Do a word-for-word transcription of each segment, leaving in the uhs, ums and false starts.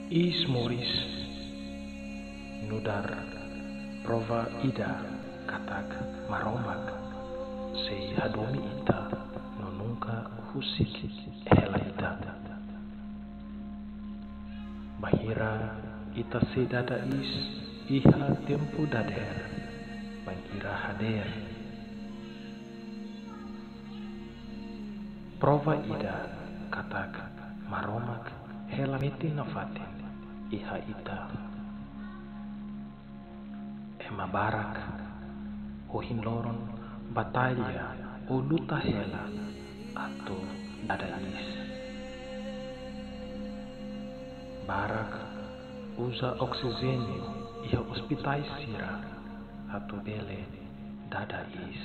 Iis moris nu'udar prova ida katak Maromak sei hadomi ita no nunka husik hela ita. Bainhira ita sei dada iis iha tempu dadeer, bainhira hadeer, prova ida katak Maromak hela metin nafatin iha ita. Ema barak ohin loron batalla ou luta hela atu dada iis. Barak uza oksijéniu iha ospitais sira atu bele dada iis.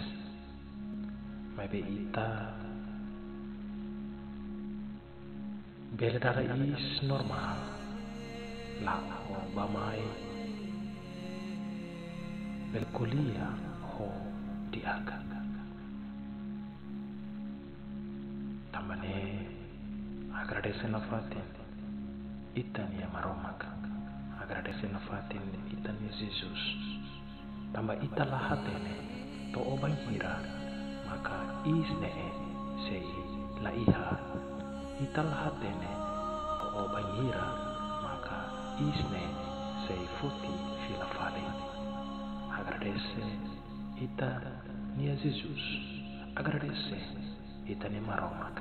Maibé ita bele dada iis normál, la'o bá-mai, bele ko'alia ho di'ak. Tanba ne'e, agradese nafatin ita-nia Maromak, agradese nafatin ita-nia Jesus. Tanba ita la hatene to'o bainhira maka iis ne'e sei la iha. Ita la hatene to'o bainhira maka iis ne'e sei foti fila fali. Agradese ita-nia Jesus. Agradese ita-nia Maromak.